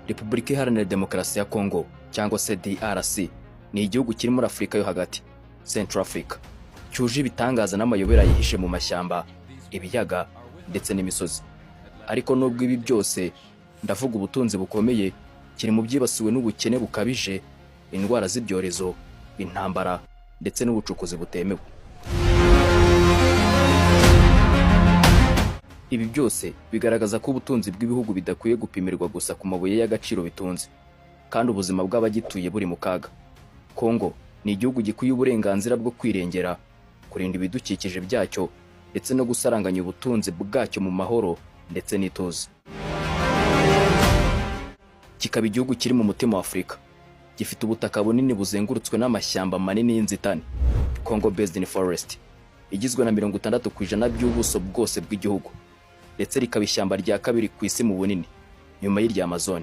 Repubulika Iharanira Demokarasi ya Kongo cyangwa se DRC ni igihugu kiri muri Afurika yo hagati, Central Africa, cyuje ibitangaza n'amayobera yihishe mu mashyamba, ibiyaga ndetse n'imisozi. Ariko nubwo ibi byose, ndavuga ubutunzi bukomeye, kiri mu byibasiwe n'ubukene bukabije, indwara z'ibyorezo, intambara ndetse n'ubucukuzi butemewe. Ibi byose bigaragaza ko ubutunzi bw'ibihugu bidakwiye gupimirwa gusa ku mabuye y'agaciro bitunze, kandi ubuzima bw'abagituye buri mu kaga. Kongo ni igihugu gikwiye uburenganzira bwo kwirengera, kurinda ibidukikije byacyo ndetse no gusaranganya ubutunzi bwacyo mu mahoro ndetse n'ituze. Kikaba igihugu kiri mu mutima wa Afurika, gifite ubutaka bunini buzengurutswe n'amashyamba manini y'inzitane, Congo Basin Forest, igizwe na 60% by'ubuso bwose bw'igihugu, ndetse rikaba ishyamba rya kabiri ku isi mu bunini nyuma y'irya Amazon.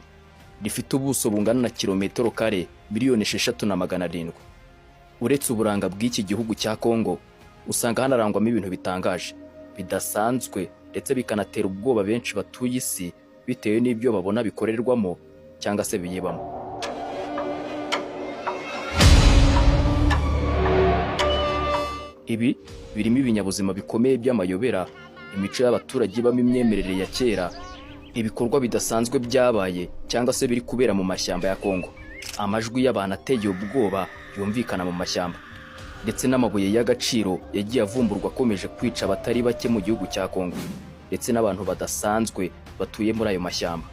Rifite ubuso bungana na kilometero kare 6,700,000. Uretse uburanga bw'iki gihugu cya Kongo, usanga hanarangwamo ibintu bitangaje bidasanzwe ndetse bikanatera ubwoba benshi batuye isi bitewe n'ibyo babona bikorerwamo cyangwa se biyibamo. Ibi birimo ibinyabuzima bikomeye by'amayobera, imico y'abaturage ibamo imyemerere ya kera, ibikorwa bidasanzwe byabaye cyangwa se biri kubera mu mashyamba ya Kongo, amajwi y'abantu ateye ubwoba yumvikana mu mashyamba, ndetse n'amabuye y'agaciro yagiye avumburwa akomeje kwica abatari bake mu gihugu cya Kongo, ndetse n'abantu badasanzwe batuye muri ayo mashyamba.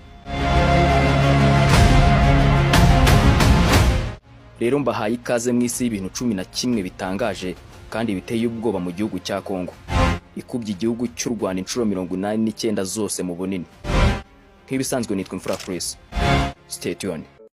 Rero mbahaye ikaze mu isi y'ibintu 11 bitangaje kandi biteye ubwoba mu gihugu cya Kongo, ikubye igihugu cy'u Rwanda inshuro 89 zose mu bunini. Nk'ibisanzwe nitwa Imfura Chris. Stay tuned.